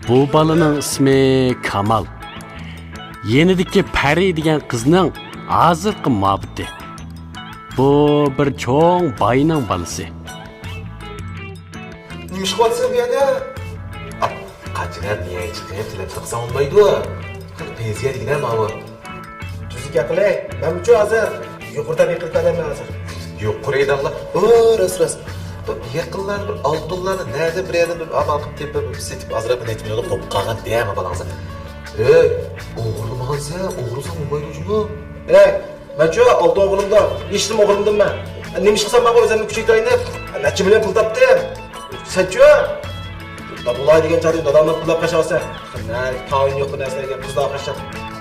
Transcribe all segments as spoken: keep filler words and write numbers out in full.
بۇ بالىنىڭ ئىسمى كامال. يېنىدىكى پەرى دېگەن قىزنىڭ ھازىرقى مۇھەببىتى. بۇ بىر چوڭ باينىڭ بالىسى. نېمە ئىش قىلىۋاتىسەن بۇ يەردە؟ قاچىلار نىيەگە چىقىپ تىلەپ تاپساڭ بولمايدۇ. قېنى پەيزىيە دېگىنە ماۋۇ. تۈزۈك گەپ قىلەي، مەنمۇچۇ ھازىر يۇقىرىدا بىر قىلىپ بەرەمەن ھازىر. يۇقىرى ئېيتاملا. ئۇ راست راست. بۇ يېقىنلار بىر ئالتۇنلارنى نەدە بىر يەردىن بىر ئامال قىلىپ تېپىپ سېتىپ ئازراق نەچچە مىليونلۇق بولۇپ قالغان دېمە بالاڭزا. ھەي، ئوغرىلىمىغانسەن، ئوغرىلىساڭ بولمايدۇ جۇمۇ. ھەي، مەنچۇ ئالتۇن ئوغرىلىمىدىم، ھېچنېمە ئوغرىلىمىدىم مەن. نېمە ئىش قىلسام ماڭا ئۆزۈمنى كۈچەيتەيلى دەپ نەچچە مىليون پۇل تاپتىم. سەنچۇ؟ دادىلاي دېگەن چاغدا دادامنى پۇللاپ قاچاۋاتىسەن. نە، تايىنى يوق بۇ نەرسىلەرگە، قىزلار قاچاق.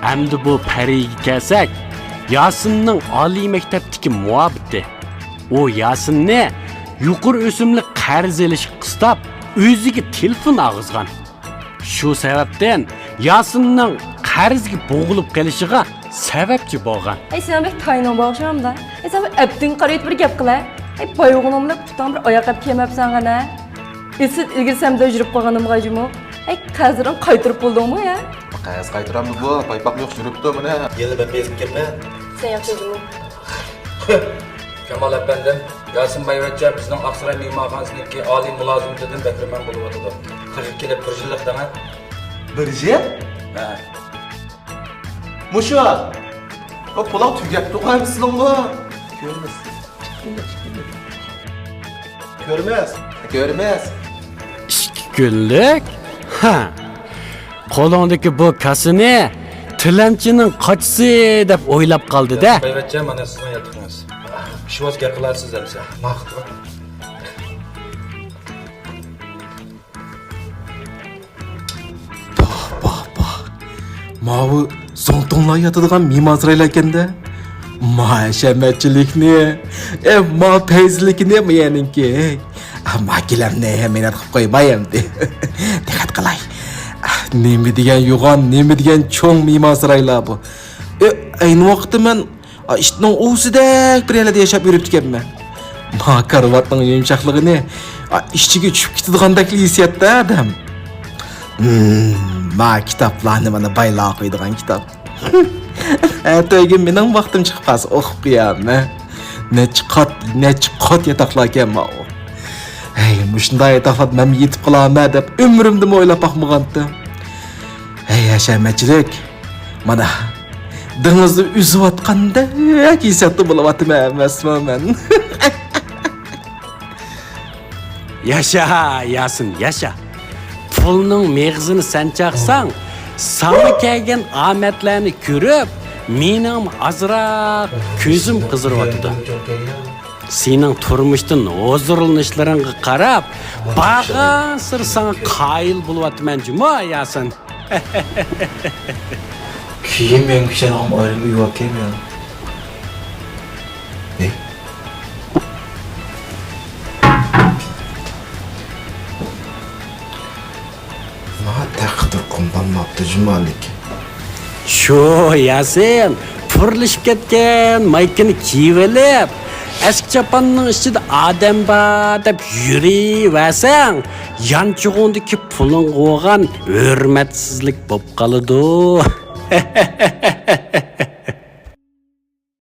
ئەمدى بۇ پەرىگە كەلسەك، ياسىننىڭ ئالىي مەكتەپتىكى مۇھەببىتى. ئۇ ياسىننى يۇقىرى ئۆسۈملۈك قەرز ئېلىشقا قىستاپ، ئۆزىگە تېلېفون ئالغۇزغان. شۇ سەۋەبتىن ياسىننىڭ قەرزگە بوغۇلۇپ قېلىشىغا سەۋەبچى بولغان. ھەي، سەن بەك تايىنىڭ بار ئوخشىمامدا؟ ھەي، سەن بىر ئەپتىڭگە قاراپ بىر گەپ قىلە. ھەي، بايىغىنىڭ بىلەن پۇتۇڭ بىر ئاياق ئەپ كىيەلمەپسەن غەنە. ئېسىل ئىلگىرى سەمدە يۈرۈپ قالغىنىمغا جۇمۇ. ھەي، قەرزلىرىڭ قايتۇرۇپ بولدۇڭمۇ يا؟ قەرز قايتۇرامدۇ بۇ؟ پايپاقمۇ يوق يۈرۈپتۇ مانا. يەنە مەن بېزىپكەنمەن. سەن ياخشى جۇمۇ. كامال ئەپەندىم، ياسىن بايۋەچچە بىزنىڭ ئاقساراي مېھمانخانىسىنىڭكى ئالىي مۇلازىمىتىدىن بەھرىمەن بولۇۋاتىدۇ. قىرغا كېلىپ بىر يىللىق دەڭە. بىر يىل؟ ھە. مۇشۇ. ئۇ پۇلاڭ تۈگەپتۇ قايمىسىنىڭغۇ. كۆرمەس. كۆرمەس. كۆرمەس. ئىككى كۈنلۈك؟ ھە. قولۇڭدىكى بۇ كاسىنى تىلەمچىنىڭ قاچىسى دەپ ئويلاپ قالدى-دە. بايۋەچچە، مانا سىزنىڭ ياتىقىڭىز. ئىشىۋاز گەپ قىلارسىز ئەمسە. ماقۇل. پاھ، پاھ، پاھ. ماۋۇ زوڭتۇڭلار ياتىدىغان مېھمانسارايلار ئىكەن-دە. ما ھەشەمەتچىلىكنى، ئە، ما پەيزىلىكنى مېنىڭكى. ما گىلەمنى مىننەت قىلىپ قويماي ئەمدى. دىققەت قىلاي. نېمە دېگەن يوغان، نېمە دېگەن چوڭ مېھمانسارايلار بۇ. ئە، ئەينى ۋاقىتتا مەن ئا، ئىتنىڭ ئۇۋىسىدەك بىر يەرلەردە ياشاپ يۈرۈپتىكەنمەن. ما كارىۋاتنىڭ يۇمشاقلىقىنى، ئا، ئىچىگە چۈشۈپ كېتىدىغاندەكلا ھېسسىياتتا ئادەم. ھىم، ما كىتابلارنى مانا بايلار قويىدىغان كىتاب. ئەتىگە مېنىڭ ۋاقتىم چىقىپ قالسا ئوقۇپ قويامەن. نەچچە قات، نەچچە قات ياتاقلاركەن ماۋۇ. ھەي، مۇشۇنداق ياتاقلاردا مەنمۇ يېتىپ قالامەن دەپ ئۆمرۈمدىمۇ ئويلاپ باقمىغانتىم. ھەي، ھەشەمەتچىلىك. مانا، دېڭىزدا ئۈزۈۋاتقاندەك ھېسسىياتتا بولۇۋاتىمەن ئەمەسمۇ مەن؟ ياشا، ياسىن، ياشا. پۇلنىڭ مېغىزىنى سەن چاقساڭ، ساڭا كەلگەن ئامەتلەرنى كۆرۈپ، مېنىڭمۇ ئازراق كۆزۈم قىزىرىۋاتىدۇ. سېنىڭ تۇرمۇشتىن ھۇزۇرلىنىشلىرىڭغا قاراپ، بارغانسېرى ساڭا قايىل بولۇۋاتىمەن جۇمۇ، ياسىن. كېيىن مەن كۈچەنغان ئايرىم ئۆيگە كەلمەيمەن. ھەي. ما تەقدىر قومبالماپتۇ جۇمۇ لېكىن. شۇ ياسىن، پۇرلىشىپ كەتكەن مايكىنى كىيىۋېلىپ، ئەسكى چاپاننىڭ ئىچىدە ئادەم بار دەپ يۈرۈۋەرسەڭ، يانچۇقۇڭدىكى پۇلۇڭغا بولغان ھۆرمەتسىزلىك بولۇپ قالىدۇ.